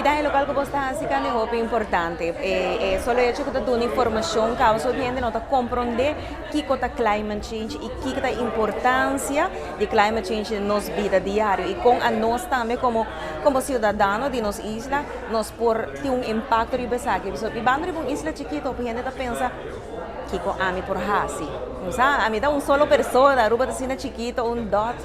E loke ku bo ta hasi ta hopi importante. E solo hecho ku ta duna informashon, kousa hende no ta komprondé kiko ta climate change i kiko ta importansia di climate change den nos bida diario i kon nos tambe komo siudadano di nos isla nos por tin un impakto riba esaki. So, bibando riba un isla chikitu, hende ta pensa: "Kiko ami por hasi?" Sa, ami ta un solo persona, Aruba ta asina chikitu, un dot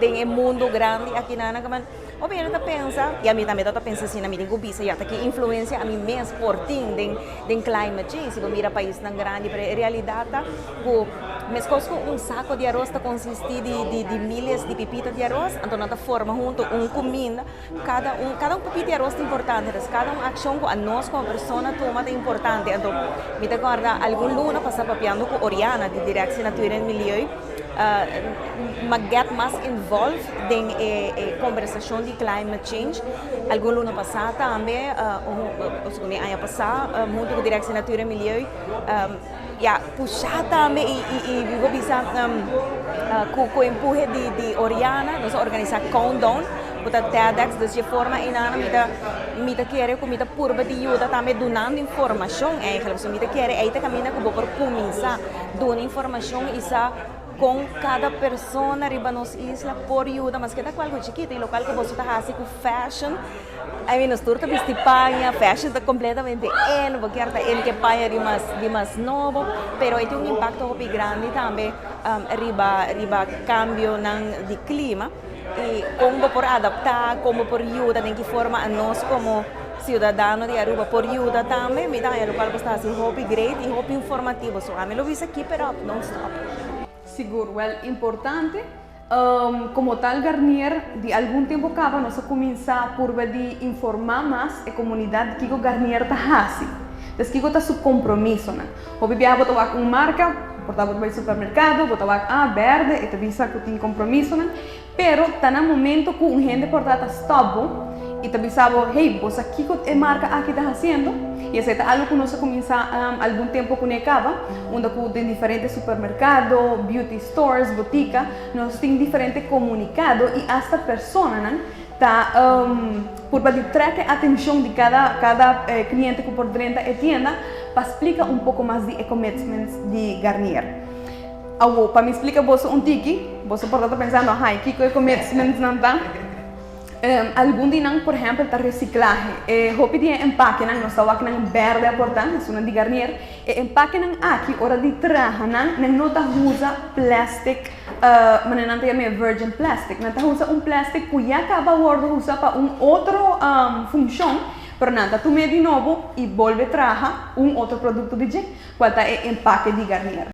den mundu grandi aki na kaman. O hende ta pensa, i ami tambe ta pensa asina, mi tin ku bisa, ya, ki influensia ami mes por tin den climate change, si mira paisnan grandi, pero realidat ta ku meskos ku un sako di aros ta konsistí di míles di pipita di aros, anto nan ta forma huntu un kuminda, kada un pipita di aros ta importante, anto kada un akshon ku nos komo persona tuma ta importante. Anto, mi ta kòrda algun luna pasá papiando ku Oriana di Directie Natuur en Milieu, m'a get mas involved den e kombersashon di climate change. Algun luna pasá tambe, un aña pasá, huntu ku Directie Natuur en Milieu, ja, pusha tambe i bo bisa ku empuhe di Oriana, nos a organisá Countdown, ku ta TEDx, dus di forma einan mi ta kere ku mi ta purba di yuda tambe dunando informashon eigenlijk. So mi ta kere ei ta kaminda ku bo por kuminsá duna informashon i sa kon kada persona riba nos isla por yuda, mas ku ta algu chikitu i loke ku bo ta hasi ku fashion. I mean, nos tur ta bisti paña, fashion ta kompletamente in, bo ke ta in ku paña di mas nobo, pero tin un impakto hopi grandi tambe riba kambionan di klima i kon por adaptá, kon por yuda, den ki forma nos komo siudadano di Aruba por yuda tambe, mi ta loke ta asina hopi great i hopi informativo. So, ami lo bisa keep it up, don't stop. Sigur, well, importante. Komo tal Garnier, di algun tempu kaba, nos a kuminsá purba di informá mas e komunidat kiko Garnier ta hasi. Anto, kiko ta su kompromisonan. Hopi biaha bo ta wak un marka, por ta bai supermerkado, bo ta wak, ah, bèrdè, e ta bisa ku tin kompromisonan, pero ta na momento ku un hende por ta stòp i ta bisa: "Hey, bo kiko e marka aki ta hasiendo?" I esei ta algu ku nos a kuminsá algun tempu kuné kaba, unda ku tin diferente supermerkado, beauty stores, botika, nos tin diferente komunikado i asta personanan ta purba di trek atenshon di kada kliente ku por drenta e tienda pa splika un poko mas di commitments di Garnier. Awo, pa mi splika boso un tiki, boso por ta pensando: "Ai, kiko e commitments nan ta?" Algun di nan, por ehèmpel, ta resiklahe. Hopi di empakenan, nos ta nan bèrdè aportá, esun di Garnier. E empakenan aki, ora di traha nan, nan no ta usa plastic, mas nan ta yama virgin plastic. Nan ta usa un plastic ku ya a kaba wòrdu usa pa un otro funshon, pero nan ta tum'é di nobo i bolbe traha un otro produkto di dje, kual ta e empake di Garnier.